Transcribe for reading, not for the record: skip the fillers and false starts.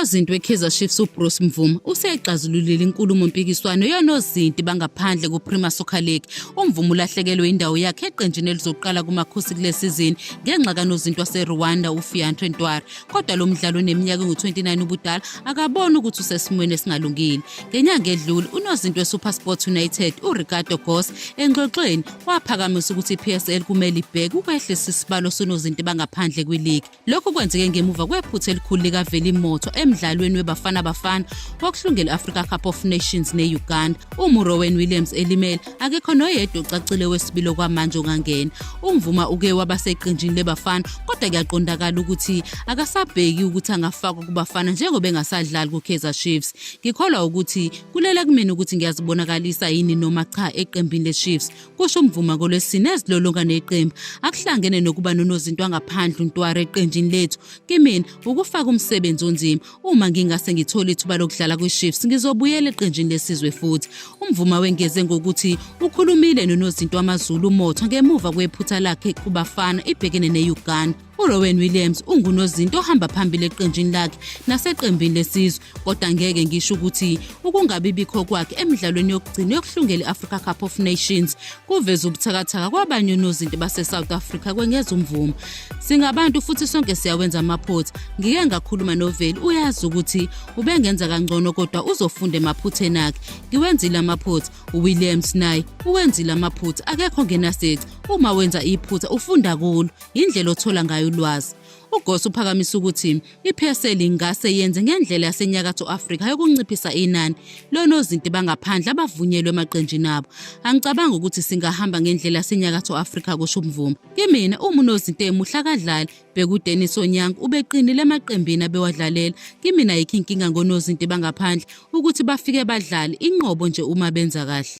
Unozinti weKaizer Chiefs uBruce Mvuma useyixazululile inkulumo-mpikiswano yonozinti bangaphandle kuPremier Soccer League. UMvuma ulahlekelwe indawo yakhe eqenjini elizoqala kuMakhosi kule sizini ngenxa kanozinti waseRwanda uFiantre Ntwari. Kodwa lo mdlali oneminyaka engu-29 ubudala akaboni ukuthi usesimweni esingalungile. Ngenyanga edlule unozinti weSuperSport United uRicardo Goss engxoxweni waphakamisa ukuthi iPSL kumele ibheke ukwehlisa isibalo sonozinti bangaphandle kwiligi. Lokhu kwenzeke ngemuva kwephutha elikhulu likaVeli Mothwa emdlalweni weBafana Bafana wokuhlungela i-Africa Cup of Nations ne-Uganda. Uma uRowen Williams elimele, akekho noyedwa ocacile wesibili okwamanje ongangena. UMvuma uke waba seqenjini leBafana kodwa kuyaqondakala ukuthi akasabheki ukuthi angafakwa kuBafana njengoba engasadlali kuKaizer Chiefs. Ngikholwa ukuthi kulele kumina ukuthi ngiyazibonakalisa yini noma cha eqembini leChiefs. Kusho uMvuma ngoLwesine ezilolonga neqembu. Akuhlangene nokuba nonozinto angaphandle uNtwara eqenjini lethu. Kimina ukufaka umsebenzi onzima. Uma ngingase ngithole ithuba lokudlala kwiChiefs ngizobuyela eqenjini lesizwe futhi. UMvuma wengeze ngokuthi ukhulumile nonozinto wamaZulu uMothwa ngemuva kwephutha lakhe kuBafana ibhekene ne-Uganda. URowen Williams ungunozinto ohamba phambili eqenjini lakhe naseqembini lesizwe kodwa ngeke ngisho ukuthi ukungabi bikho kwakhe emidlalweni yokugcina yokuhlungela i-Africa Cup of Nations kuveza ubuthakathaka kwabanye onozinti base-South Africa kwengeza uMvuma. Singabantu futhi sonke siyawenza amaphutha. Ngike ngakhuluma noVeli uyazi ukuthi ubengenza kangcono kodwa uzofunda emaphutheni akhe. Ngiwenzile amaphutha. UWilliams naye uwenzile amaphutha akekho ongenasici. Uma wenza iphutha ufunda kulo. Yindlela othola ngayo ulwazi. UGoss uphakamisa ukuthi iPSL ingase yenze ngendlela yaseNyakatho Afrika yokunciphisa inani lonozinti bangaphandle abavunyelwe emaqenjini abo. Angicabangi ukuthi singahamba ngendlela yaseNyakatho Afrika, kusho uMvuma. Kimina uma unozinti emuhle akadlali, bheka uDennis Onyango ubeqinile emaqembini abewadlalela. Kimina ayikho inkinga ngonozinti bangaphandle ukuthi bafike badlale inqobo nje uma benza kahle.